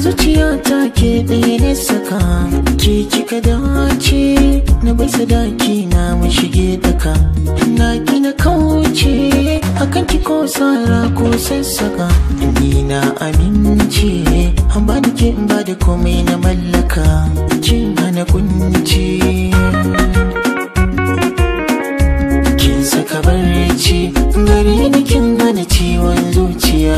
Zuciyata ke ɗaya na saka, ke kika dace. Na bai sadaki na mu shige daka, na gina kauce akan ki ko sara ko sassaka. Ni na amince, an ba da ke in ba da komai na mallaka, kin hana kunci. Kin saka barci gare ni, kin hana ciwon zuciya.